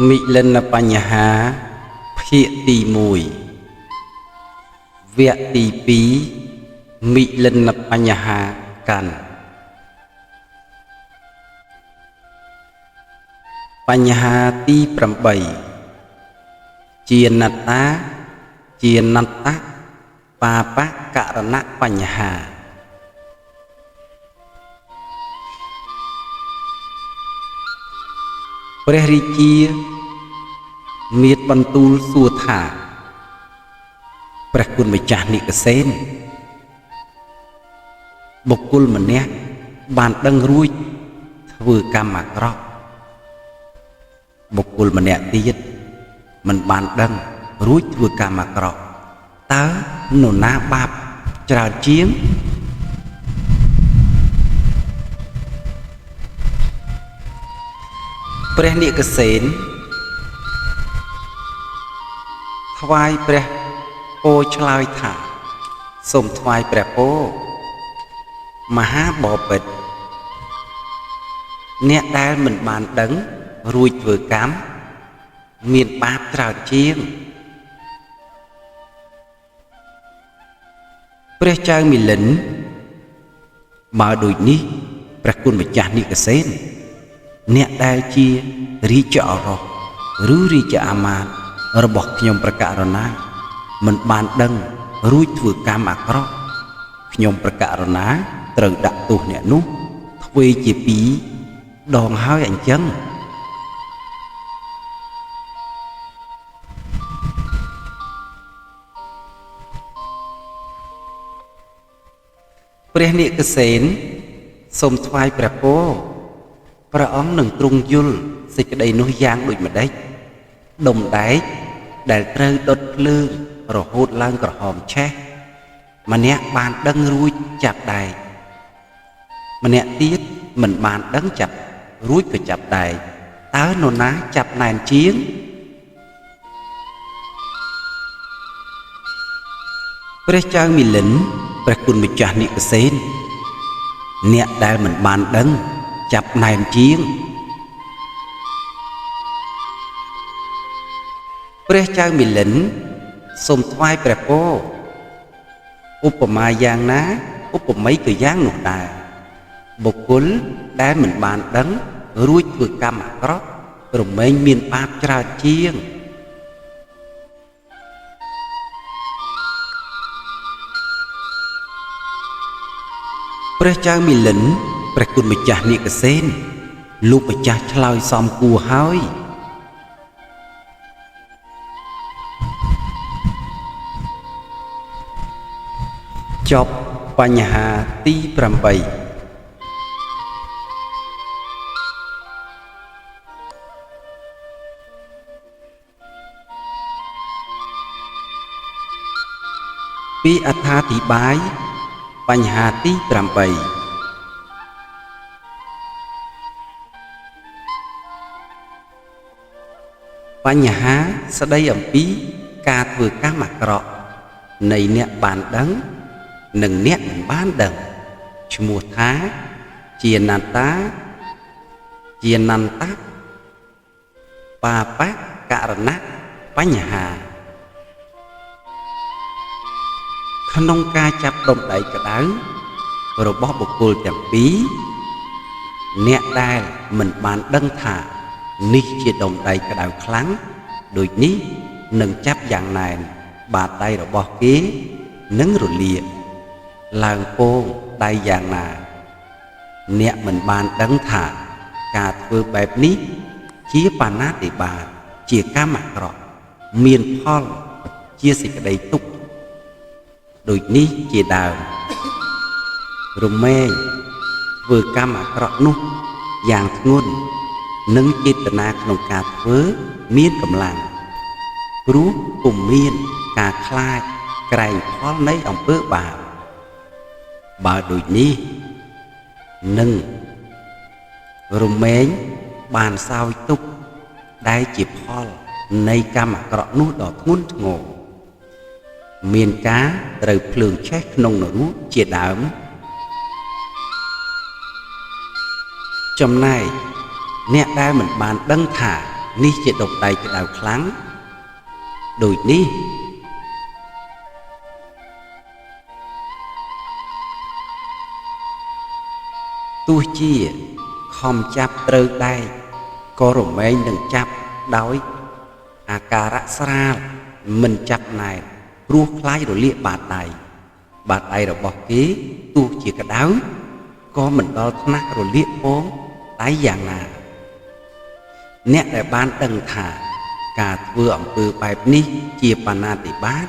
មិលិនបញ្ហាភាគទី1វគ្គទី2មិលិនបញ្ហាកាន់បញ្ហាទី8ជាណត្តាជាណត្តបាបករណបញ្ហាព្រះរាជាមានបន្ទូលសួរថាព្រះគុណម្ចាស់និកសេនបុគ្គលម្នាក់បានដឹងរួចធ្វើកម្មអាក្រក់បុគ្គលម្នាក់ទៀតមិនបានដឹងរួចធ្វើកម្មអាក្រក់តើនរណាបាបច្រើនជាងព្រះនិកសេនថ្វាយព្រះពោឆ្លើយថាសូមថ្វាយព្រះពោមហាបពិត្រអ្នកដែលមិនបានដឹងរួចធ្វើកម្មមានបាបច្រើនជាងព្រះចៅមិលិនបើដូចនេះព្រះគុណម្ចាស់និកសេនអ្នកដែលជារាជអរោះឬរាជអាមាត្យរបស់ខ្ញុំប្រកាសរណាមិនបានដឹងរួចធ្វើកម្មអាក្រក់ខ្ញុំប្រកាសរណាត្រូវដាក់ទោសអ្នកនោះទ្វេជាពីរដងហើយអញ្ចឹងព្រះនិកសេនសូមថ្វាយព្រះពរព្រះអង្គនឹងទ្រង់យល់សេចក្តីនោះយ៉ាងដូចម្ដេចដុំដែកដែលត្រូវដុតភ្លើងរហូតឡើងក្រហមឆេះម្នាក់បានដឹងរួចចាប់ដែកម្នាក់ទៀតមិនបានដឹងចាប់រួចក៏ចាប់ដែកតើនរណាចាប់ណែនជាងព្រះចៅមិលិនព្រះគុណម្ចាស់និកសេនអ្នកដែលមិនបានដឹងចាប់ណែនជាងព្រះចៅមិលិនសូមថ្វាយព្រះពរឧបមាយ៉ាងណាឧបមាក៏យ៉ាងនោះដែរបុគ្គលដែលមិនបានដឹងរួចធ្វើកម្មអាក្រក់រមែងមានបាបច្រើនជាងព្រះចៅមិលិនព្រះគុណម្ចាស់និកសេនលោកម្ចាស់ឆ្លើយសមគួរហើយចប់បញ្ហាទី8ពីអត្ថាធិប្បាយបញ្ហាទី8បញ្ហាស្ដីអំពីការធ្វើកម្មអាក្រក់នៃអ្នកបានដឹងនិងអ្នកមិនបានដឹងឈ្មោះថាជាណត្តាជានន្តបាបករណបញ្ហាក្នុងការចាប់ដុំដែកក្តៅរបស់បុគ្គលទាំងពីរអ្នកដែលមិនបានដឹងថានេះជាដុំដែកក្តៅខ្លាំងដូចនេះនឹងចាប់យ៉ាងណែនបាតដៃរបស់គេនឹងរលាកឡើងពោងដៃយ៉ាងណាអ្នកមិនបានដឹងថាការធ្វើបែបនេះជាបាណាតិបាតជាកម្មអាក្រក់មានផលជាសេចក្តីទុក្ខដូចនេះជាដើមរមែងធ្វើកម្មអាក្រក់នោះយ៉ាងធ្ងន់និងចេតនាក្នុងការធ្វើមានកម្លាំងព្រោះពុំមានការខ្លាចក្រែងផលនៃអំពើបាបបើដូចនេះនឹងរមែងបានសោយទុក្ខដែលជាផលនៃកម្មអាក្រក់នោះដ៏ធ្ងន់ធ្ងរមានការត្រូវភ្លើងឆេះក្នុងនរកជាដើមចំណែកអ្នកដែលមិនបានដឹងថា នេះជាដុំដែកក្តៅខ្លាំងដូចនេះទោះជាខំចាប់ត្រូវដែកក៏រមែងនឹងចាប់ដោយអាការៈស្រាលមិនចាប់ណែនព្រោះខ្លាចរលាកបាតដៃបាតដៃរបស់គេទោះជាក្តៅក៏មិនដល់ថ្នាក់រលាកពងដៃយ៉ាងណាអ្នកដែលបានដឹងថាការធ្វើអំពើបែបនេះជាបាណាតិបាត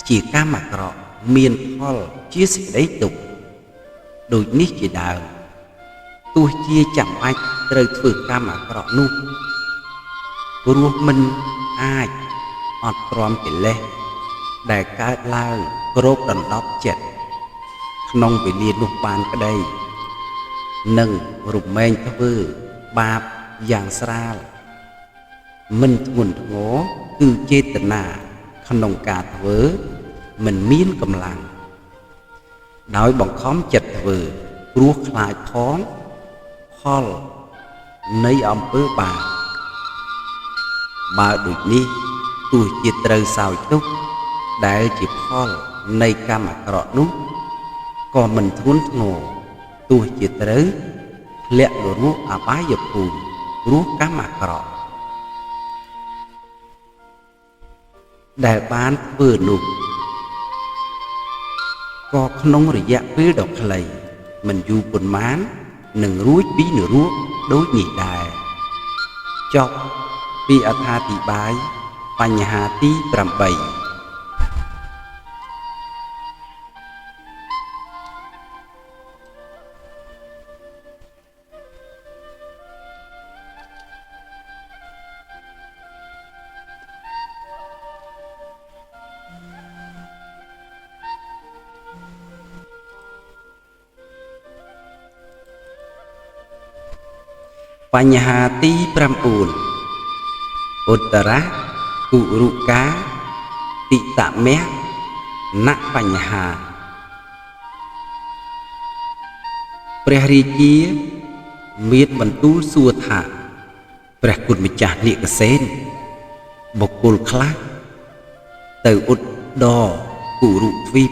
ជាកម្មអាក្រក់មានផលជាសេចក្តីទុក្ខដូចនេះជាដើមទោះជាចាំបាច់ត្រូវធ្វើកម្មអាក្រក់នោះព្រោះមិនអាចអត់ទ្រាំកិលេសដែលកើតឡើងគ្របដណ្ដប់ចិត្តក្នុងវេលានោះបានក្តីនឹងរមែងធ្វើបាបយ៉ាងស្រាលមិនធ្ងន់ធ្ងរគឺចេតនាក្នុងការធ្វើមិនមានកម្លាំងដោយបង្ខំចិត្តធ្វើព្រោះខ្លាចផងផលនៃអំពើបាបបើដូចនេះទោះជាត្រូវសោយទុក្ខដែលជាផលនៃកម្មអាក្រក់នោះក៏មិនធ្ងន់ធ្ងរទោះជាត្រូវធ្លាក់នរកអបាយភូមិព្រោះកម្មអាក្រក់ដែលបានធ្វើនោះក៏ក្នុងរយៈពេលដ៏ខ្លីមិនយូរប៉ុន្មាននឹងរួចពីនរកដូចនេះដែរចប់ពីអត្ថាធិប្បាយបញ្ហាទី8បញ្ហាទី9ឧត្តរគុរុកាតិតមៈណបញ្ហាព្រះរាជាមានបន្ទូលសួរថាព្រះគុណម្ចាស់នាគសេនបុគ្គលខ្លះទៅឧត្តរគុរុទ្វីប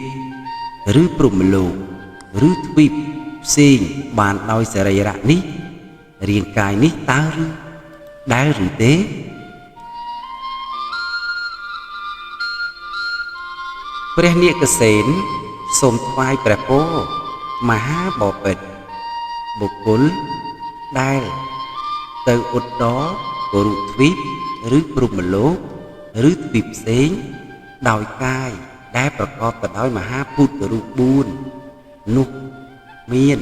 ឬព្រហ្មលោកឬទ្វីបផ្សេងបានដោយសរីរៈនេះរាងកាយនេះតើឬដែលឬទេព្រះនាគសេនសូមថ្វាយព្រះពរមហាបពិត្របុគ្គលដែលទៅឧត្តរគុរុទ្វីបឬព្រហ្មលោកឬទ្វីបផ្សេងដោយកាយដែលប្រកបទៅដោយមហាភូតរូប4នោះមាន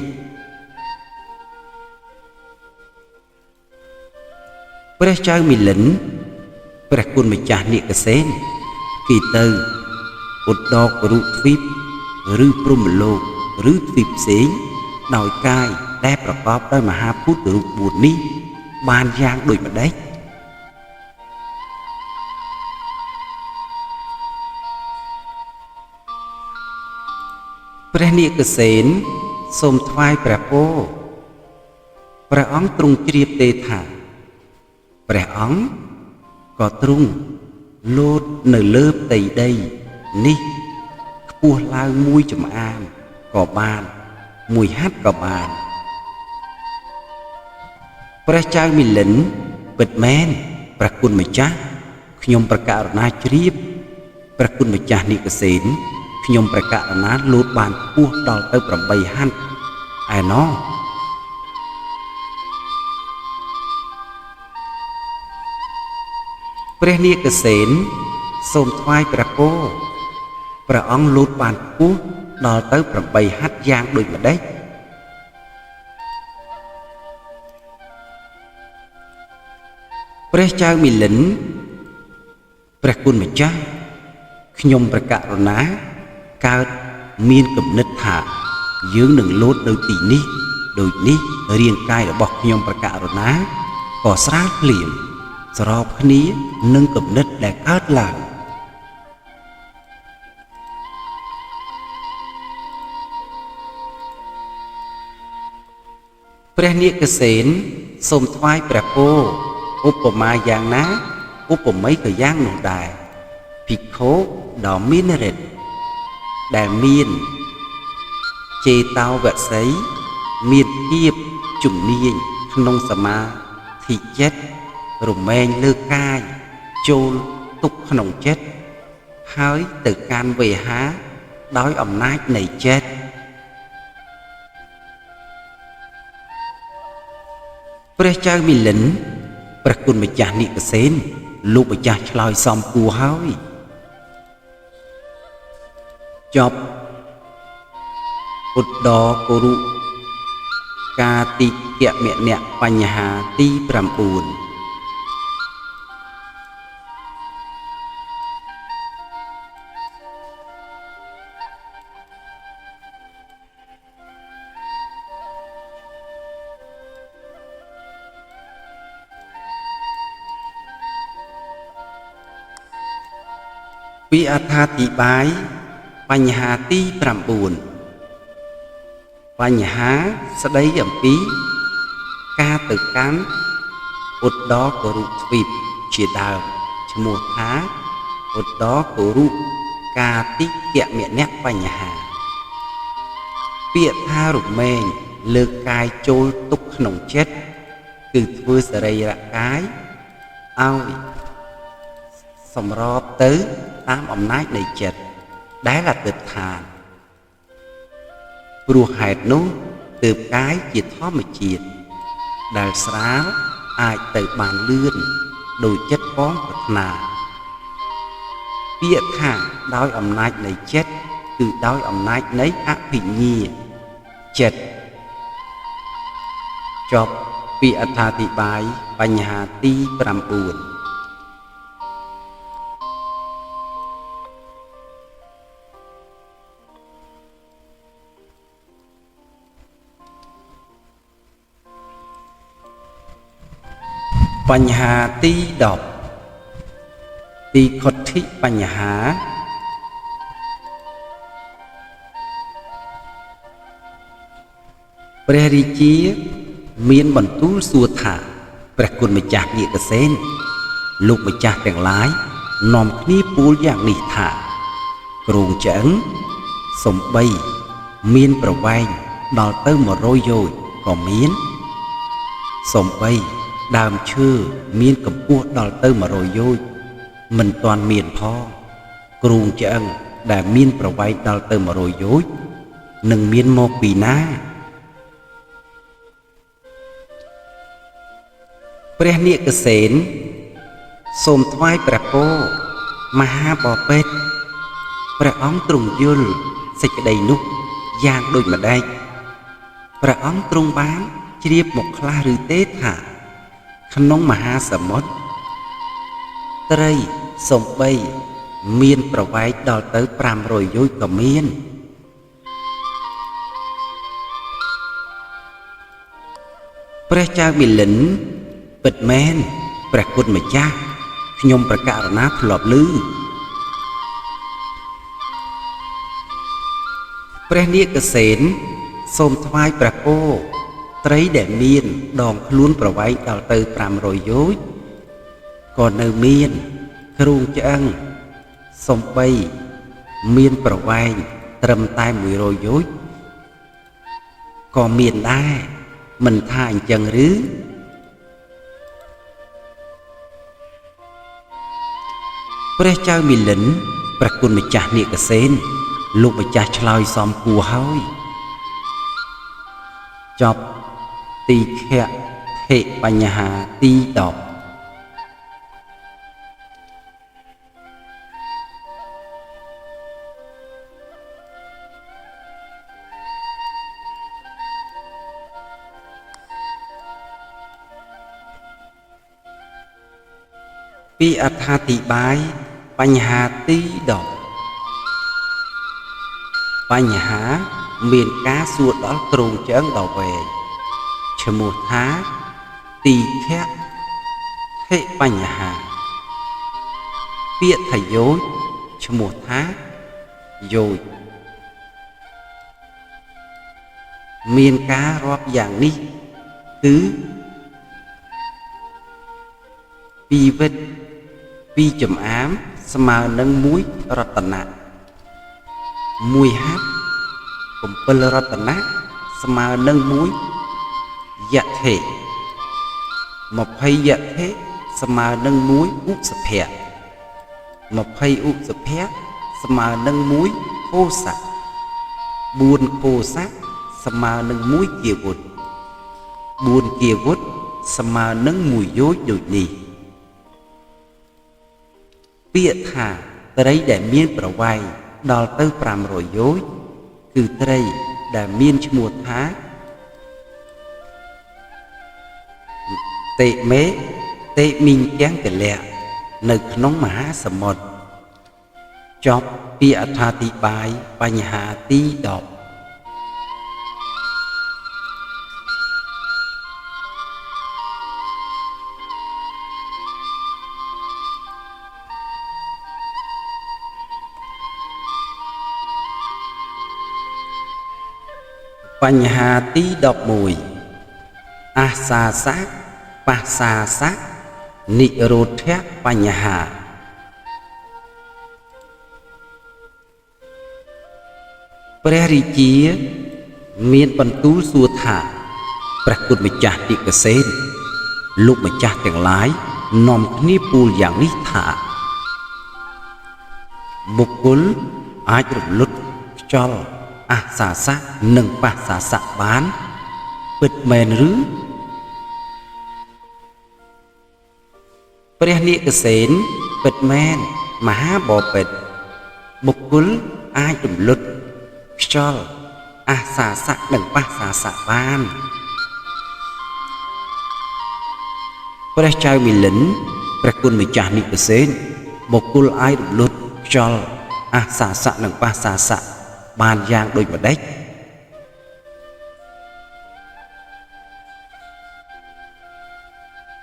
ព្រះចៅមិលិនព្រះគុណម្ចាស់នាគសេនគេទៅឧត្តរគុរុទ្វីបឬព្រហ្មលោកឬទ្វីបផ្សេងដោយកាយដែលប្រកបដោយមហាភូតរូប4នេះបានយ៉ាងដូចម្ដេចព្រះនាគសេនសូមថ្វាយព្រះពរព្រះអង្គទ្រង់ជ្រាបទេថាព្រះអង្គក៏ទ្រង់លោតនៅលើផ្ទៃដីនេះខ្ពស់ឡើងមួយចំអាមក៏បានមួយហັດក៏បានព្រះចៅមិលិនពិតមែនព្រះគុណម្ចាស់ខ្ញុំប្រកាសណាជ្រាបព្រះគុណម្ចាស់និកសេនខ្ញុំប្រកាសណាលោតបានខ្ពស់ដល់ទៅ8ហັດឯណោះព្រះនាគសេនសូមថ្វាយព្រះពរព្រះអង្គលោតបានខ្ពស់ដល់ទៅ8ហັດយ៉ាងដូចម្ដេចព្រះចៅមិលិនព្រះគុណម្ចាស់ខ្ញុំប្រកាសណាកើតមានគំនិតថាយើងនឹងលោតនៅទីនេះដូចនេះរាងកាយរបស់ខ្ញុំប្រកាសណាក៏ស្រាលភ្លាមស្របគ្នានឹងគំនិតដែលកើតឡើងព្រះនាគសេនសូមថ្វាយព្រះពរ ឧបមាយ៉ាងណាឧបមាក៏យ៉ាងនោះដែរភិក្ខុដ៏មានឫទ្ធិដែលមានចេតោវសីមានភាពជំនាញក្នុងសមាធិចិត្តរមែងលើកាយចូលទុកក្នុងចិត្តហើយទៅកាន់វេហាដោយអំណាចនៃចិត្តព្រះចៅមិលិនព្រះគុណម្ចាស់និកសេនលោកម្ចាស់ឆ្លើយសំគួរហើយចប់ឧត្តរកុរុកាតិកមនៈបញ្ហាទី9ពីអត្ថាធិប្បាយបញ្ហាទី9បញ្ហាស្ដីអំពីការទៅកាន់ឧត្តរកុរុទ្វីបជាដើមឈ្មោះថាឧត្តរកុរុកាតិកមនៈបញ្ហាពាក្យថារមែងលើកកាយចូលទុកក្នុងចិត្តគឺធ្វើសរីរកាយឲ្យសម្របទៅតាមអំណាចនៃចិត្តដែលអធិដ្ឋានព្រោះហេតុនោះទើបកាយជាធម្មជាតិដែលស្រាលអាចទៅបានលឿនដោយចិត្តផងប្រាថ្នាពាក្យថាដោយអំណាចនៃចិត្តគឺដោយអំណាចនៃអភិញ្ញាចិត្តចប់ពីអត្ថាធិប្បាយបញ្ហាទី9បញ្ហាទី10ទីខុទ្ธิបញ្ហាព្រះរាជាមានបន្ទូលសួរថាព្រះគុណម្ចាស់នាគសេនលោកម្ចាស់ទាំងឡាយនាំគ្នាពោលយ៉ាងនេះថាគ្រោងឆ្អឹងសំបីមានប្រវែងដល់ទៅ100យោជន៍ក៏មានសំបីដើមឈើមានកម្ពស់ដល់ទៅ100យោជន៍មិនទាន់មានផងគ្រោងឆ្អឹងដែលមានប្រវែងដល់ទៅ100យោជន៍នឹងមានមកពីណាព្រះនាគសេនសូមថ្វាយព្រះពរមហាបពិត្រព្រះអង្គទ្រង់យល់សេចក្តីនោះយ៉ាងដូចម្តេចព្រះអង្គទ្រង់បានជ្រាបមកខ្លះឬទេថាក្នុងមហាសមុទ្រត្រីសំបីមានប្រវែងដល់ទៅ500យោជន៍ក៏មានព្រះចៅមិលិនពិតមែនព្រះគុណម្ចាស់ខ្ញុំប្រកាសណាធ្លាប់ឮព្រះនាគសេនសូមថ្វាយព្រះពរត្រីដែលមានដងខ្លួនប្រវែងដល់ទៅ500យោជន៍ក៏នៅមានគ្រោងឆ្អឹងសំបីមានប្រវែងត្រឹមតែ100យោជន៍ក៏មានដែរមិនថាអញ្ចឹងឬព្រះចៅមិលិនព្រះគុណម្ចាស់នាគសេនលោកម្ចាស់ឆ្លើយសំគួរហើយចប់ទីខៈធិបញ្ហាទី10ពីអត្ថាធិប្បាយបញ្ហាទី10បញ្ហាមានការសួរដល់គ្រោងឆ្អឹងដ៏វែងឈ្មោះថាទីខៈធិបញ្ហាពាក្យថាយោជឈ្មោះថាយោជមានការរាប់យ៉ាងនេះគឺ 2វិត2ចំអាមស្មើនឹង1រតនៈ1ហាត់7រតនៈស្មើនឹង1យថេ20យថេស្មើនឹង1ឧសភៈ20ឧសភៈស្មើនឹង1ខោសៈ4ខោសៈស្មើនឹង1គាវុធ4គាវុធស្មើនឹង1យោជដូចនេះពាក្យថាត្រីដែលមានប្រវែងដល់ទៅ500យោជគឺត្រីដែលមានឈ្មោះថាតិមេតិមីងទាំងកលៈនៅក្នុងមហាសមុទ្រចប់ពីអត្ថាធិប្បាយបញ្ហាទី10បញ្ហាទី11អាសាសៈបាសាសៈនិរោធៈបញ្ហាព្រះរាជាមានបន្ទូលសួរថាព្រះគុណម្ចាស់តិកសេនលោកម្ចាស់ទាំងឡាយនាំគ្នាពូលយ៉ាងនេះថាបុគ្គលអាចរំលត់ខ្យល់អាសាសៈនិងបាសាសៈបានពិតមែនឬព្រះនាគសេនពិតមែនមហាបពិត្របុគ្គលអាចរំលត់ខ្យល់អាសាសៈនិងបាសាសៈបានព្រះចៅមិលិនព្រះគុណម្ចាស់និកសេនបុគ្គលអាចរំលត់ខ្យល់អាសាសៈនិងបាសាសៈបានយ៉ាងដូចម្ដេច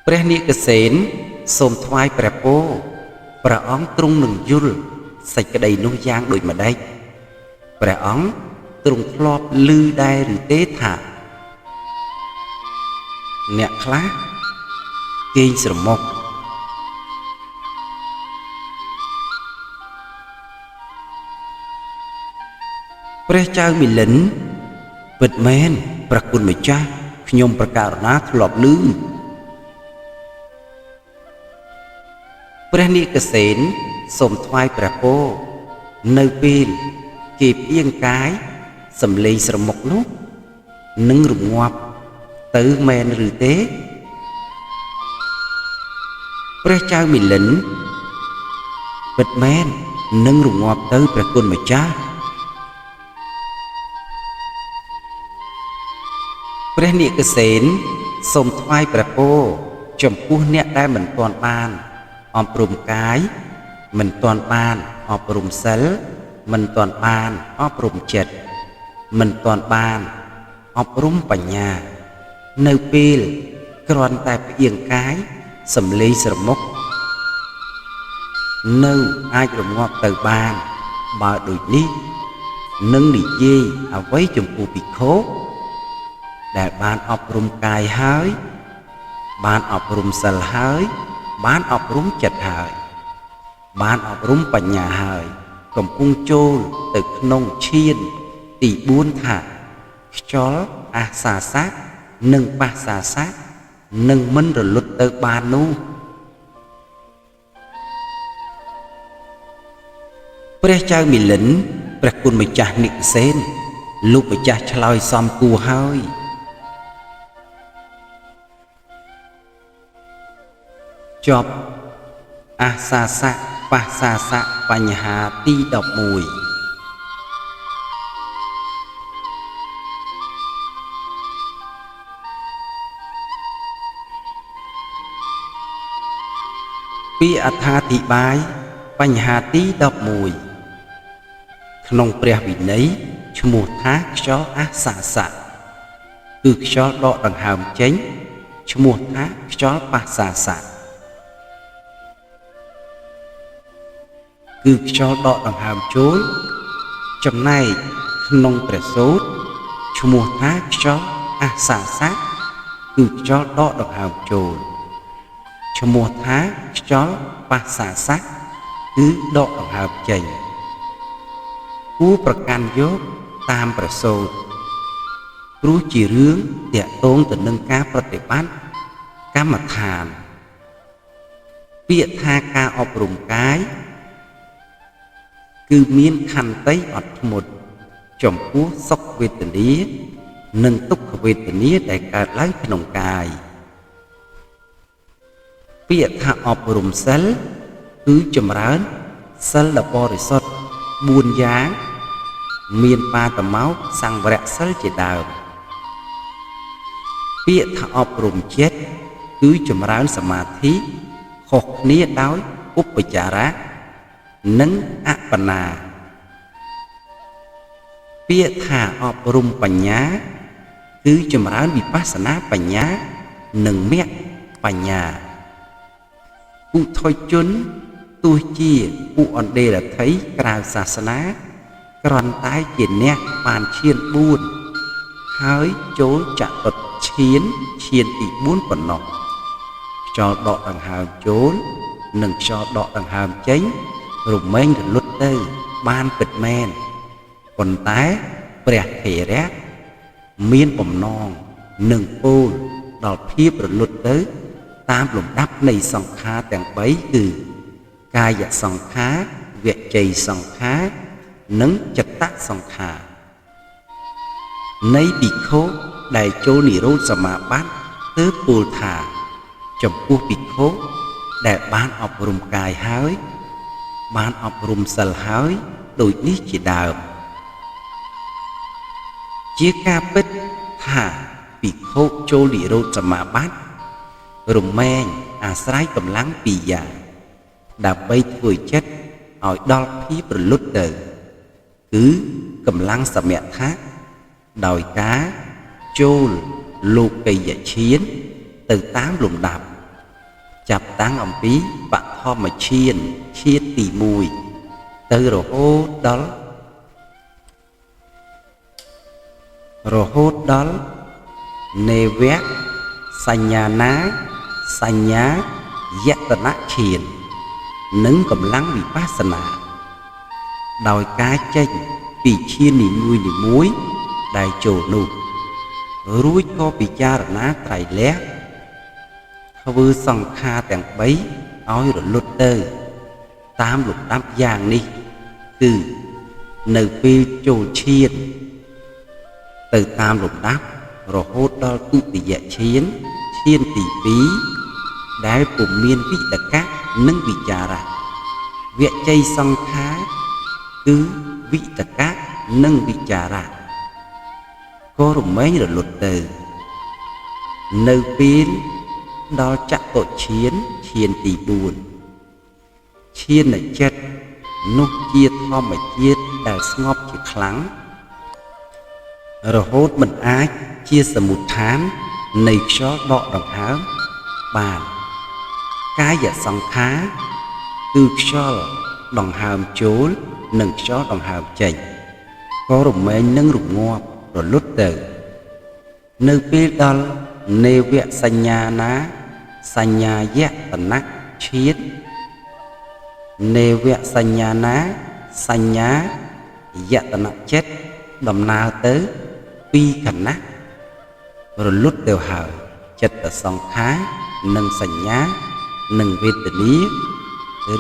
ព្រះនាគសេនសូមថ្វាយព្រះពរព្រះអង្គទ្រង់នឹងយល់សេចក្តីនោះយ៉ាងដូចម្ដេចព្រះអង្គទ្រង់ធ្លាប់ឮដែរឬទេថាអ្នកខ្លះគេងស្រមុកព្រះចៅមិលិនពិតមែនព្រះគុណម្ចាស់ខ្ញុំប្រកាសណាធ្លាប់ឮព្រះនាគសេនសូមថ្វាយព្រះពរនៅពេលគេផ្អៀងកាយសំលេងស្រមុកនោះនឹងរងាប់ទៅមែនឬទេព្រះចៅមិលិនពិតមែននឹងរងាប់ទៅព្រះគុណម្ចាស់ព្រះនាគសេនសូមថ្វាយព្រះពរចំពោះអ្នកដែលមិនទាន់បានអប់រំកាយមិនទាន់បានអប់រំសិលមិនទាន់បានអប់រំចិត្តមិនទាន់បានអប់រំបញ្ញានៅពេលគ្រាន់តែផ្អៀងកាយសំលេងស្រមុកនៅអាចរងាប់ទៅបានបើដូចនេះនឹងនិយាយអ្វីចំពោះភិក្ខុដែលបានអប់រំកាយហើយបានអប់រំសិលហើយបានអប់រំចិត្តហើយបានអប់រំបញ្ញាហើយកំពុងចូលទៅក្នុងឈានទី4ថាខ្យល់អាសាសៈនិងបាសាសៈនឹងមិនរលត់ទៅបាននោះព្រះចៅមិលិនព្រះគុណម្ចាស់និកសេនលោកម្ចាស់ឆ្លើយសមគួរហើយចប់អាសាសៈបាសាសៈបញ្ហាទី11ពាក្យអត្ថាធិប្បាយបញ្ហាទី11ក្នុងព្រះវិន័យឈ្មោះថាខ្យល់អាសាសៈគឺខ្យល់ដកដង្ហើមចេញឈ្មោះថាខ្យល់បាសាសៈគឺខ្យល់ដកដង្ហើមចូលចំណែកក្នុងព្រះសូត្រឈ្មោះថាខ្យល់អាសាសៈគឺខ្យល់ដកដង្ហើមចូលឈ្ ឈ្មោះថាខ្យល់បាសាសៈគឺដកដង្ហើមចេញគួរប្រកាន់យកតាមប្រសូតព្រោះជារឿងតាក់ទងទៅនឹងការប្រតិបត្តិកម្មដ្ឋានពាក្យថាការអប់រំកាយគឺមានខន្តីអត់ធ្មត់ចំពោះសុខវេទនានិងទុក្ខវេទនាដែលកើតឡើងក្នុងកាយពាក្យថាអប់រំសិលគឺចម្រើនសិលដ៏បរិសុទ្ធ4យ៉ាងមានបាតមោកសង្វរៈសិលជាដើមពាក្យថាអប់រំចិត្តគឺចម្រើនសមាធិខុសគ្នាដោយឧបចារៈនិងអបណាពាក្យថាអប់រំបញ្ញាគឺចម្រើនវិបស្សនាបញ្ញានិងមគ្គបញ្ញាពុទ្ធជនទោះជាពួកអន្តេរថីក្រៅសាសនាគ្រាន់តែជាអ្នកបានឈាន4ហើយចូលចតុឈានឈានទី4ប៉ុណ្ណោះខ្យល់ដកដង្ហើមចូលនិងខ្យល់ដកដង្ហើមចេញរមែងរលត់ទៅបានពិតមែនប៉ុន្តែព្រះថេរៈមានបំណងនិងពោលដល់ភាពរលត់ទៅតាមលំដាប់នៃសង្ខារទាំង3គឺកាយសង្ខារវជ័យសង្ខារនិងចិត្តសង្ខារនៃភិក្ខុដែលចូលនិរោធសមាបត្តិទើបពោលថាចំពោះភិក្ខុដែលបានអប់រំកាយហើយបានអប់រំសិលហើយដូចនេះជាដើមជាការពិតថាភិក្ខុចូលនិរោធសមាបត្តិរមែងអាស្រ័យកម្លាំងពីរយ៉ាងដើម្បីធ្វើចិត្តឲ្យដល់ភាពរលត់ទៅគឺកម្លាំងសមថៈដោយការចូលលោកីយឈានទៅតាមលំដាប់ចាប់តាំងអំពីបឋមឈានឈានទី1ទៅរហូតដល់នេវៈសញ្ញាណាសញ្ញាយតនឈាននិងកម្លាំងវិបស្សនាដោយការចេញពីឈាននីមួយៗដែលចូលនោះរួចក៏ពិចារណាត្រៃលក្ខណ៍ធ្វើសង្ខារទាំង3ឲ្យរលត់ទៅតាមលំដាប់យ៉ាងនេះគឺនៅពេលចូលឈានទៅតាមលំដាប់រហូតដល់ទុតិយឈានឈានទី2ដែលពុំមានវិតកៈនិងវិចារៈវជ័យសង្ខារគឺវិតកៈនិងវិចារៈក៏រមែងរលត់ទៅនៅពេលដល់ចតុឈានឈានទី4ឈានចិត្តនោះជាធម្មជាតិដែលស្ងប់ជាខ្លាំងរហូតមិនអាចជាសមុដ្ឋាននៃខ្យល់ដកដង្ហើមបានកាយសង្ខារគឺខ្យល់ដង្ហើមចូលនិងខ្យល់ដង្ហើមចេញក៏រមែងនឹងរងាប់រលត់ទៅនៅពេលដល់នេវសញ្ញាណាសញ្ញាយតនៈឈាននេវសញ្ញាណាសញ្ញាយតនៈចិត្តដំណើរទៅពីរខណៈរលត់ទៅហើយចិត្តសង្ខារនិងសញ្ញានិងវេទនា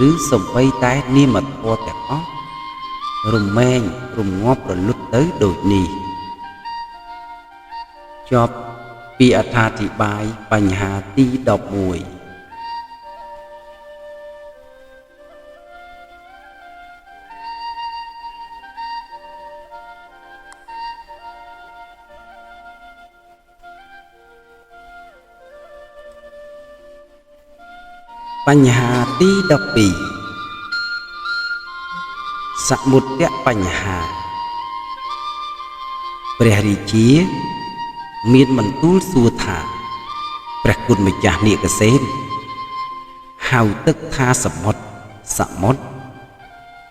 ឬសំបីតែនាមធម៌ទាំងអស់រមែងរងាប់រលត់ទៅដូចនេះចប់ពីអត្ថាធិប្បាយបញ្ហាទី11បញ្ហាទី12សមុទ្របញ្ហាព្រះរាជាមានបន្ទូលសួរថាព្រះគុណម្ចាស់នាគសេនហៅទឹកថាសមុទ្រសមុទ្រ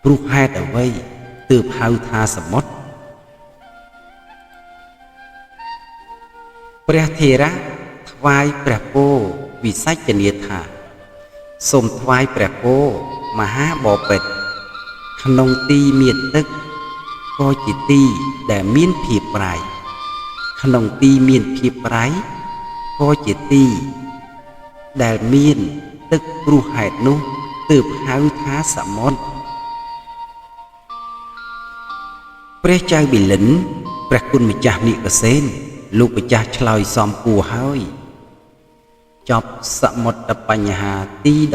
ព្រោះហេតុអ្វីទើបហៅថាសមុទ្រព្រះថេរៈថ្វាយព្រះពោធិវិសាចនាថា សូមថ្វាយព្រះពរមហាបពិត្រក្នុងទីមានទឹកក៏ជាទីដែលមានភាពប្រៃក្នុងទីមានភាពប្រៃក៏ជាទីដែលមានទឹកព្រោះហេតុនោះទើបហៅថាសមុទ្រព្រះចៅបិលិនព្រះគុណម្ចាស់និកសេនលោកម្ចាស់ឆ្លើយសំគួរហើយចប់សមុទ្របញ្ហាទី12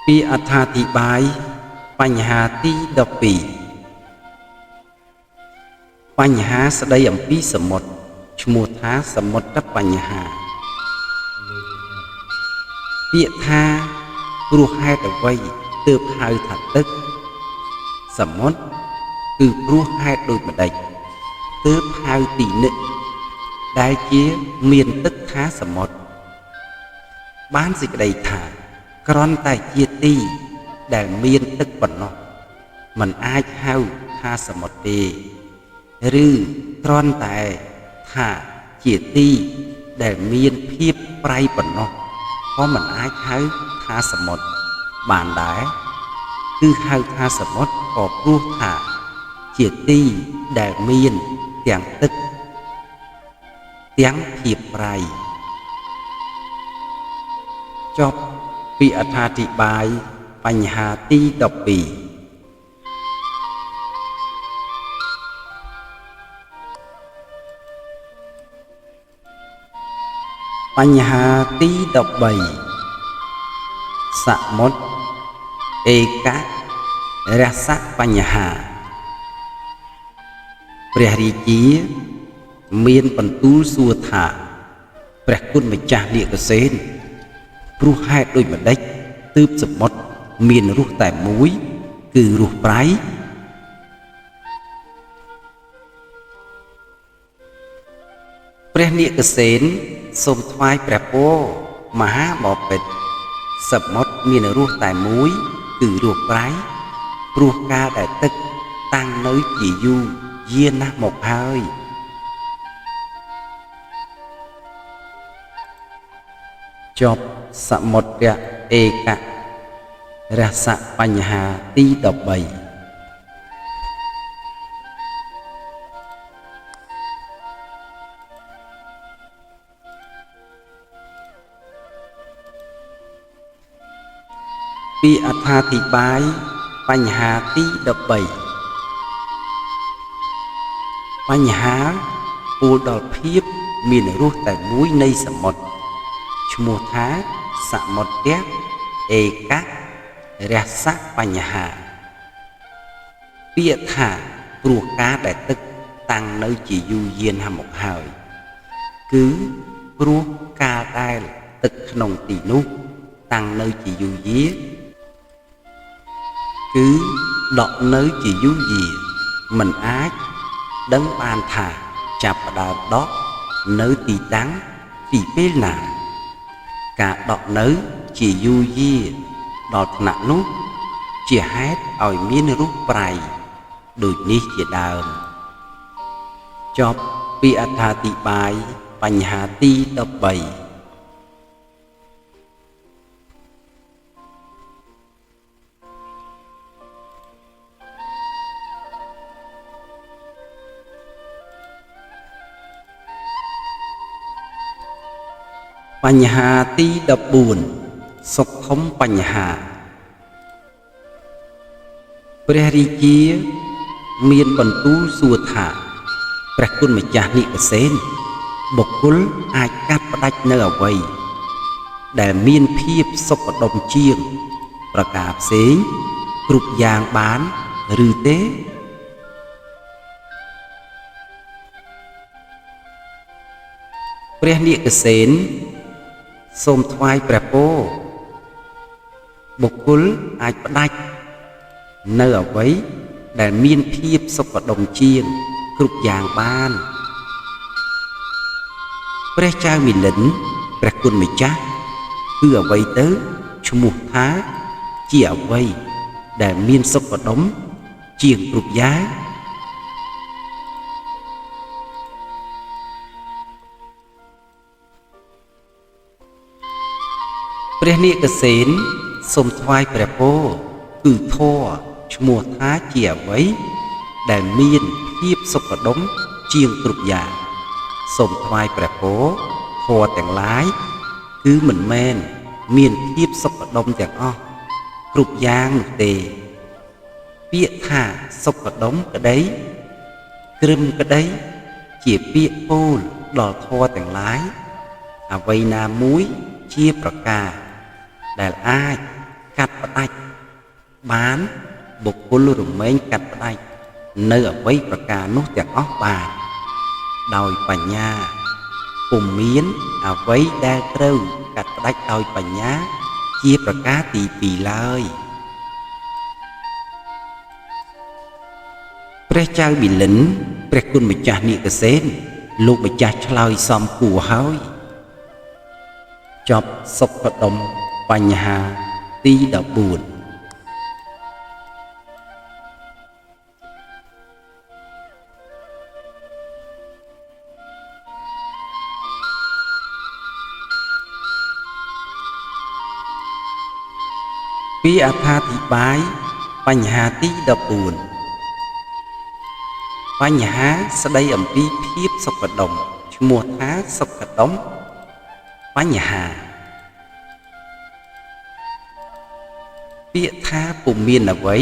ពីអត្ថាធិប្បាយបញ្ហាទី12បញ្ហាស្ដីអំពីសមុទ្រឈ្មោះថាសមុទ្របញ្ហាពាក្យថាព្រោះហេតុអ្វីទើបហៅថាទឹកសមុទ្រគឺព្រោះហេតុដូចម្ដេចទើបហៅទីនិដែលជាមានទឹកថាសមុទ្របានសេចក្តីថាគ្រាន់តែជាទីដែលមានទឹកប៉ុណ្ណោះមិនអាចហៅថាសមុទ្រទេឬគ្រាន់តែថាជាទីដែលមានភាពប្រៃប៉ុណ្ណោះក៏មិនអាចហៅថាសមុទ្របានដែរគឺហៅថាសមុទ្រក៏ព្រោះថាជាទីដែលមានទាំងទឹកទាំងភាពប្រៃចប់ពីអត្ថាធិប្បាយបញ្ហាទី12បញ្ហាទី13សមុទ្រឯករសបញ្ហាព្រះរាជាមានបន្ទូលសួរថាព្រះគុណម្ចាស់នាគសេនព្រោះហេតុដូចម្ដេចទើបសមុទ្រមានរសតែមួយគឺរសប្រៃព្រះនាគសេនសូមថ្វាយព្រះពរមហាបពិត្រសមុទ្រមានរសតែមួយគឺរសប្រៃព្រោះកាលដែលទឹកតាំងនៅជាយូរយារណាស់មកហើយចប់សមុទ្រឯករសបញ្ហាទី13ពីអត្ថាធិប្បាយបញ្ហាទី13បញ្ហាពូលដល់ភាពមានរសតែមួយនៃសមុទ្រឈ្មោះថាសមុទ្រឯករសបញ្ហាពាក្យថាព្រោះការដែលទឹកតាំងនៅជាយូរយារណាស់មកហើយគឺព្រោះការដែលទឹកក្នុងទីនោះតាំងនៅជាយូរយារគឺដក់នៅជាយូរយារមិនអាចដឹងបានថាចាប់ផ្ដើមដក់នៅទីតាំងពីពេលណាការដក់នៅជាយូរយារដល់ថ្នាក់នោះជាហេតុឲ្យមានរសប្រៃដូចនេះជាដើមចប់ពីអត្ថាធិប្បាយបញ្ហាទី13បញ្ហាទី14សុខុមបញ្ហាព្រះរាជាមានបន្ទូលសួរថាព្រះគុណម្ចាស់និកសេនបុគ្គលអាចកាត់ផ្ដាច់នៅអ្វីដែលមានភាពសុខដុមជាងប្រការផ្សេងគ្រប់យ៉ាងបានឬទេព្រះនាគសេនសូមថ្វាយព្រះពរបុគ្គលអាចផ្ដាច់នៅអ្វីដែលមានភាពសុខដុមជាងគ្រប់យ៉ាងបានព្រះចៅមិលិនព្រះគុណម្ចាស់គឺអ្វីទៅឈ្មោះថាជាអ្វីដែលមានសុខដុមជាងគ្រប់យ៉ាង ព្រះនាគសេនសូមថ្វាយព្រះពរគឺធម៌ឈ្មោះថាជាអ្វីដែលមានភាពសុខដុមជាងគ្រប់យ៉ាងសូមថ្វាយព្រះពរធម៌ទាំងឡាយគឺមិនមែនមានភាពសុខដុមទាំងអស់គ្រប់យ៉ាងនោះទេពាក្យថាសុខដុមក្តីក្រឹមក្តីជាពាក្យពោលដល់ធម៌ទាំងឡាយអ្វីណាមួយជាប្រការដែលអាចកាត់ផ្ដាច់បានបុគ្គលរមែងកាត់ផ្ដាច់នៅអ្វីប្រការនោះទាំងអស់បានដោយបញ្ញាពុំមានអ្វីដែលត្រូវកាត់ផ្ដាច់ដោយបញ្ញាជាប្រការទី2ឡើយព្រះចៅមិលិនព្រះគុណម្ចាស់នាគសេនលោកម្ចាស់ឆ្លើយសមគួរហើយចប់សុខដុមបញ្ហាទី14ពីអត្ថាធិប្បាយបញ្ហាទី14បញ្ហាស្ដីអំពីភាពសុខដុមឈ្មោះថាសុខដុមបញ្ហាពាក្យថាពុំមានអ្វី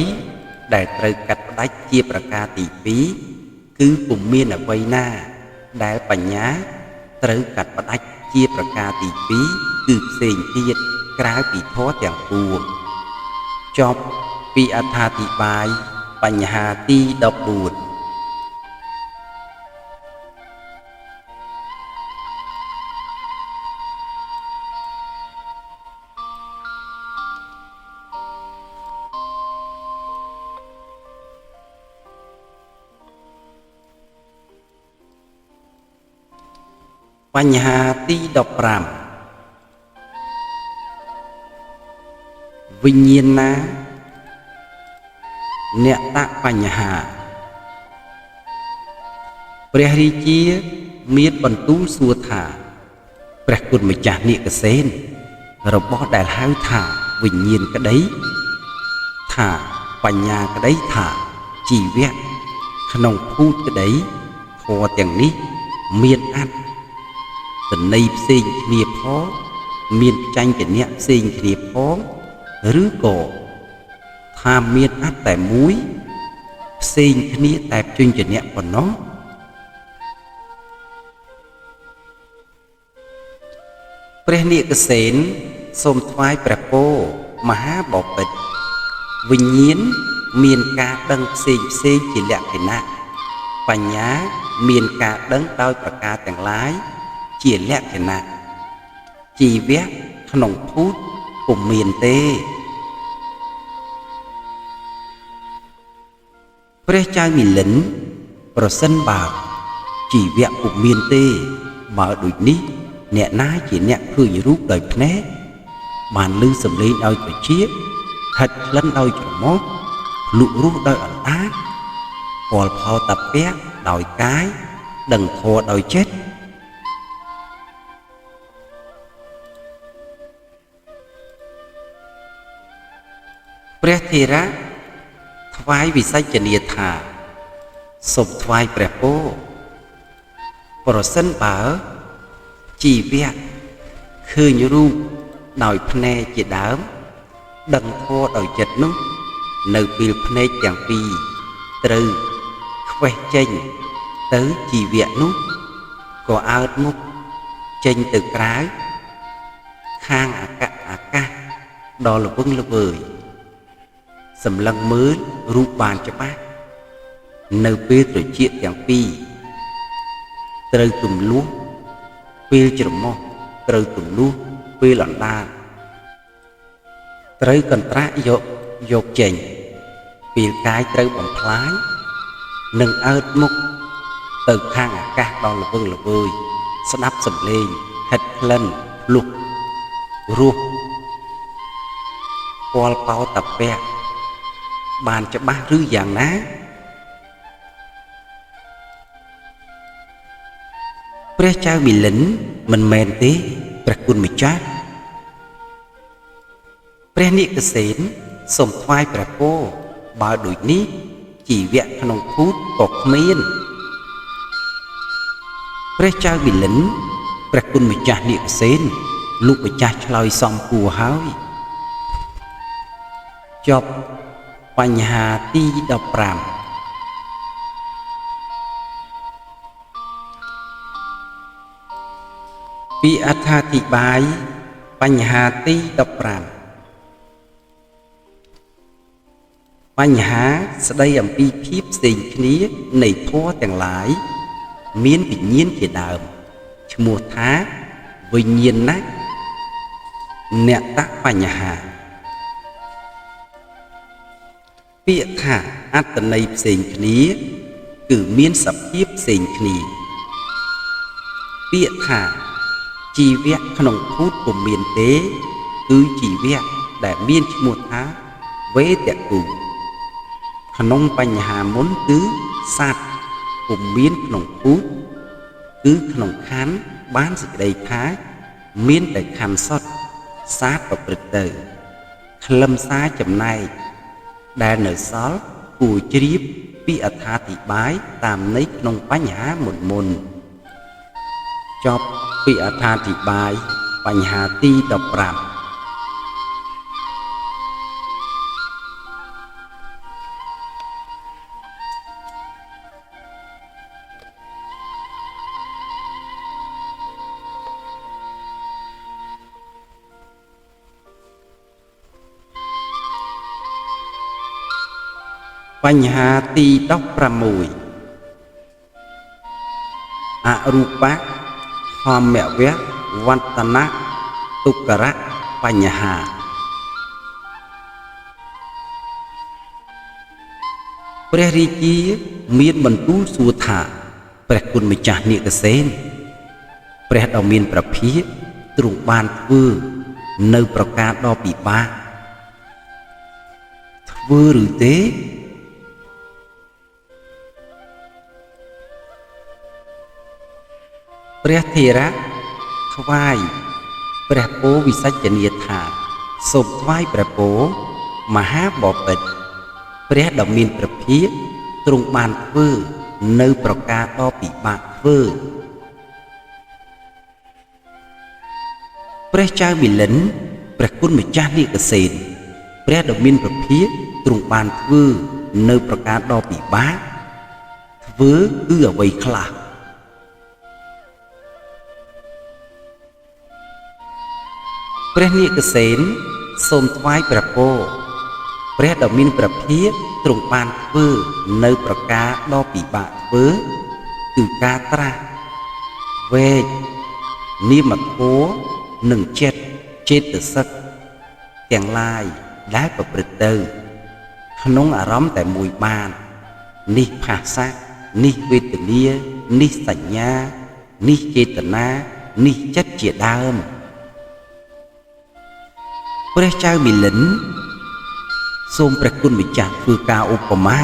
ដែលត្រូវកាត់ផ្ដាច់ជាប្រការទី2គឺពុំមានអ្វីណាដែលបញ្ញាត្រូវកាត់ផ្ដាច់ជាប្រការទី2គឺផ្សេងទៀតក្រៅពីធម៌ទាំងពួងចប់ពីអត្ថាធិប្បាយបញ្ហាទី14បញ្ហាទី15វិញ្ញាណាអ្នកតបញ្ហាព្រះរាជាមានបន្ទូលសួរថាព្រះគុណម្ចាស់នាគសេនរបស់ដែលហៅថាវិញ្ញាណក្តីថាបញ្ញាក្តីថាជីវៈក្នុងភូតក្តីធម៌ទាំងនេះមានអត្ថន័យផ្សេងគ្នាផងមានចញ្ចនៈផ្សេងគ្នាផងឬក៏ថាមានអត្ថតែមួយផ្សេងគ្នាតែចញ្ចនៈប៉ុណ្ណោះព្រះនាគសេនសូមថ្វាយព្រះពរមហាបពិត្រវិញ្ញាណមានការដឹងផ្សេងផ្សេងជាលក្ខណៈបញ្ញាមានការដឹងដោយប្រការទាំងឡាយជាលក្ខណៈជីវៈក្នុងភូតពុំមានទេព្រះចៅមិលិនប្រសិនបើជីវៈពុំមានទេបើដូចនេះអ្នកណាជាអ្នកឃើញរូបដោយភ្នែកបានឮសំឡេងដោយត្រចៀកហិតក្លិនដោយច្រមុះភ្លុករសដោយអណ្ដាតពលផលតពៈដោយកាយដឹងធម៌ដោយចិត្តព្រះថេរៈថ្វាយវិសាចនាថាសូមថ្វាយព្រះពរប្រសិនបើជីវៈឃើញរូបដោយភ្នែកជាដើមដឹងធម៌ដោយចិត្តនោះនៅពេលភ្នែកទាំងពីរត្រូវខ្វេះចេញទៅជីវៈនោះក៏អើតមុខចេញទៅក្រៅខាងអាកាសដ៏ល្វឹងល្វើយសម្លឹងមើលរូបបានច្បាស់នៅពេលត្រចៀកទាំងពីរត្រូវទម្លុះពេលច្រមុះត្រូវទម្លុះពេលអណ្ដាតត្រូវកន្ត្រាក់យកចេញពេលកាយត្រូវបំផ្លាញនិងអើតមុខទៅខាងអាកាសដ៏ល្វឹងល្វើយស្ដាប់សំឡេងហិតក្លិនភ្លុះរសពលបោតពៈបានច្បាស់ឬយ៉ាងណាព្រះចៅមិលិនមិនមែនទេព្រះគុណម្ចាស់ ព្រះនាគសេនសូមថ្វាយព្រះពរបើដូចនេះជីវៈក្នុងភូតក៏គ្មានព្រះចៅមិលិនព្រះគុណម្ចាស់នាគសេនលោកម្ចាស់ឆ្លើយសំគួរហើយចប់បញ្ហាទី15ពីអត្ថាធិប្បាយបញ្ហាទី15បញ្ហាស្ដីអំពីភាពផ្សេងគ្នានៃធម៌ទាំងឡាយមានវិញ្ញាណជាដើមឈ្មោះថាវិញ្ញាណអ្នកតបញ្ហាពាក្យថាអត្តន័យផ្សេងគ្នាគឺមានសភាពផ្សេងគ្នាពាក្យថាជីវៈក្នុងភូតពុំមានទេគឺជីវៈដែលមានឈ្មោះថាវេទគូក្នុងបញ្ហាមុនគឺសត្វពុំមានក្នុងភូតគឺក្នុងខណ្ឌបានសេចក្តីថាមានតែខណ្ឌសុទ្ធសាទប្រព្រឹត្តទៅខ្លឹមសារចំណែកដែលនៅសល់គួរជ្រាបពីអត្ថាធិប្បាយតាមន័យក្នុងបញ្ហាមុនចប់ពីអត្ថាធិប្បាយបញ្ហាទី15បញ្ហាទី16អរូបៈធម្មវៈវត្តនៈទុក្ករៈបញ្ហាព្រះរាជាមានបន្ទូលសួរថាព្រះគុណម្ចាស់នាគសេនព្រះដ៏មានព្រះភិក្ខទ្រង់បានធ្វើនៅប្រការដ៏ពិបាកធ្វើឬទេព្រះថេរៈថ្វាយព្រះពោធិវិសជ្ជនាថាសូមថ្វាយព្រះពរមហាបពិត្រព្រះដ៏មានព្រះភិក្ខទ្រង់បានធ្វើនៅប្រការដ៏ពិបាកធ្វើព្រះចៅមិលិនព្រះគុណម្ចាស់នាគសេនព្រះដ៏មានព្រះភិក្ខទ្រង់បានធ្វើនៅប្រការដ៏ពិបាកធ្វើគឺអ្វីខ្លះព្រះនាគសេនសូមថ្វាយព្រះពរព្រះដ៏មានព្រះភិក្ខទ្រង់បានធ្វើនៅប្រការដ៏ពិបាកធ្វើគឺការត្រាស់វែកនាមធម៌និងចិត្តចេតសិកទាំងឡាយដែលប្រព្រឹត្តទៅក្នុងអារម្មណ៍តែមួយបាននេះផាសៈនេះវេទនានេះសញ្ញានេះចេតនានេះចិត្តជាដើមព្រះចៅមិលិនសូមព្រះគុណម្ចាស់ធ្វើការឧបមា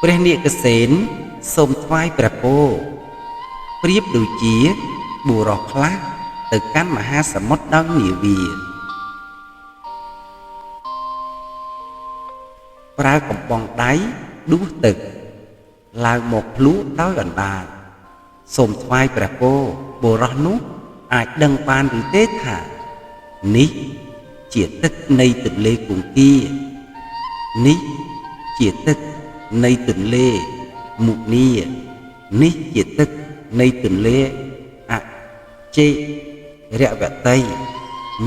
ព្រះនាគសេនសូមថ្វាយព្រះពរប្រៀបដូចជាបុរសខ្លះទៅកាន់មហាសមុទ្រដោយនាវាប្រើកំបងដៃដួសទឹកឡើងមកភ្លក់ដោយអណ្ដាតសូមថ្វាយព្រះពរបុរសនោះអាចដឹងបានឬទេថានេះជាទឹកនៃទន្លេគង្គានេះជាទឹកនៃទន្លេមុនីនេះជាទឹកនៃទន្លេអចេរវតី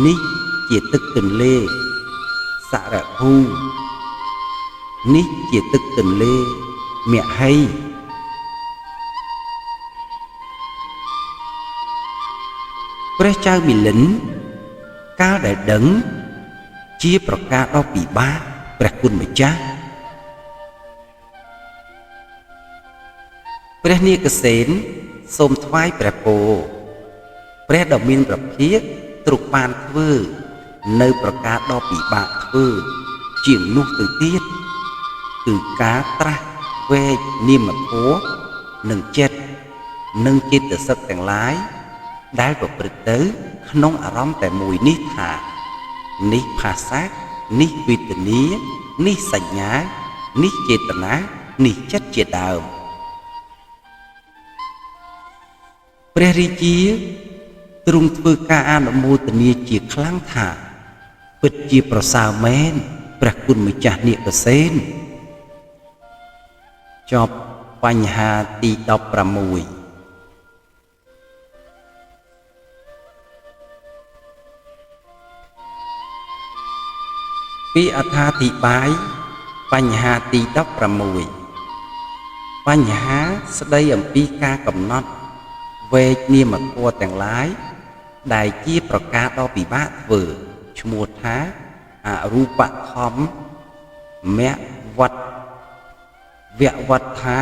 នេះជាទឹកទន្លេសារភូនេះជាទឹកទន្លេមហីព្រះចៅមិលិនកាលដែលដឹងជាប្រការដ៏ពិបាកព្រះគុណម្ចាស់ព្រះនាគសេនសូមថ្វាយព្រះពរព្រះដ៏មានព្រះភិក្ខទ្រង់បានធ្វើនៅប្រការដ៏ពិបាកធ្វើជាងនោះទៅទៀតគឺការត្រាស់វែកនាមធម៌និងចិត្តនិងចេតសិកទាំងឡាយ ដែលប្រព្រឹត្តទៅក្នុងអារម្មណ៍តែមួយនេះថានេះផាសៈនេះវេទនានេះសញ្ញានេះចេតនានេះចិត្តជាដើមព្រះរាជាទ្រង់ធ្វើការអនុមោទនាជាខ្លាំងថាពិតជាប្រសើរមែនព្រះគុណម្ចាស់នាគសេនចប់បញ្ហាទី16ពីអត្ថាធិប្បាយបញ្ហាទី16បញ្ហាស្ដីអំពីការកំណត់វែកនាមធម៌ទាំងឡាយដែលជាប្រការដ៏ពិបាកធ្វើឈ្មោះថាអរូបធម្មមវត្តវវត្ថា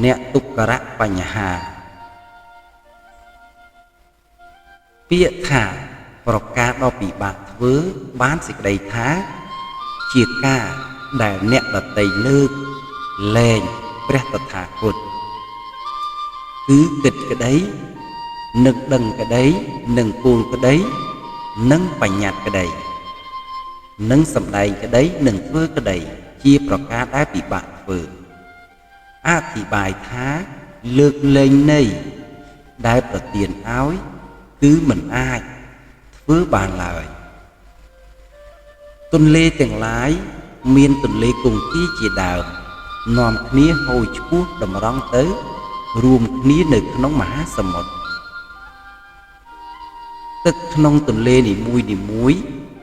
អ្នកទុក្ករៈបញ្ហាពាក្យថាប្រការដ៏ពិបាកធ្វើបានសេចក្តីថាជាការដែលអ្នកដតីលើកលែងព្រះតថាគតគឺគិតក្តីនឹងដឹងក្តីនឹងគោលក្តីនឹងបញ្ញត្តិក្តីនឹងសម្ដែងក្តីនឹងធ្វើក្តីជាប្រការដែលពិបាកធ្វើអធិប្បាយថាលើកលែងន័យដែលប្រទានឲ្យគឺមិនអាចធ្វើបានឡើយទន្លេទាំងឡាយមានទន្លេគង្គាជាដើមនាំគ្នាហូរឆ្ពោះតម្រង់ទៅរួមគ្នានៅក្នុងមហាសមុទ្រទឹកក្នុងទន្លេនីមួយនីមួយ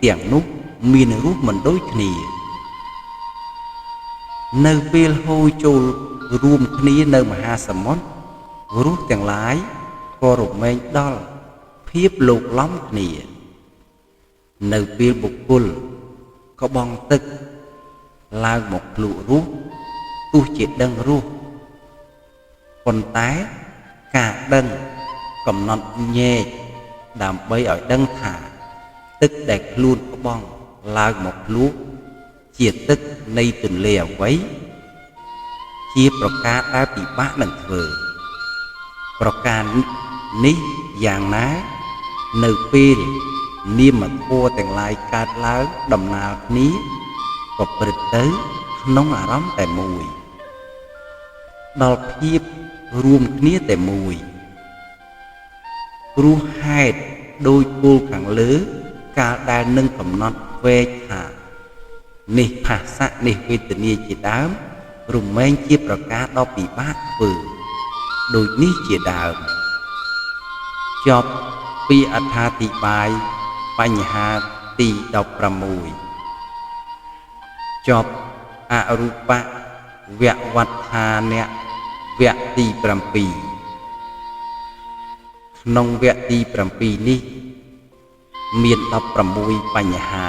ទាំងនោះមានរសមិនដូចគ្នានៅពេលហូរចូលរួមគ្នានៅមហាសមុទ្ររសទាំងឡាយក៏រមែងដល់ភាពលោកឡំគ្នានៅពេលបុគ្គលក្បងទឹកឡើងមកភ្លក់រសទោះជាដឹងរសប៉ុន្តែការដឹងកំណត់ញែកដើម្បីឲ្យដឹងថាទឹកដែលខ្លួនក្បងឡើងមកភ្លក់ជាទឹកនៃទន្លេអ្វីជាប្រការដែលពិបាកនឹងធ្វើប្រការនេះយ៉ាងណានៅពេលនាមធម៌ទាំងឡាយកើតឡើងដំណើរគ្នាប្រព្រឹត្តទៅក្នុងអារម្មណ៍តែមួយដល់ភាពរួមគ្នាតែមួយព្រោះហេតុដោយគោលខាងលើកាលដែលនឹងកំណត់វែកថានេះផាសៈនេះវេទនាជាដើមរមែងជាប្រការដ៏ពិបាកធ្វើដូចនេះជាដើមចប់ពីអត្ថាធិប្បាយបញ្ហាទី16ចប់អរូបវវត្ថានៈវគ្គទី7ក្នុងវគ្គទី7នេះមាន16បញ្ហា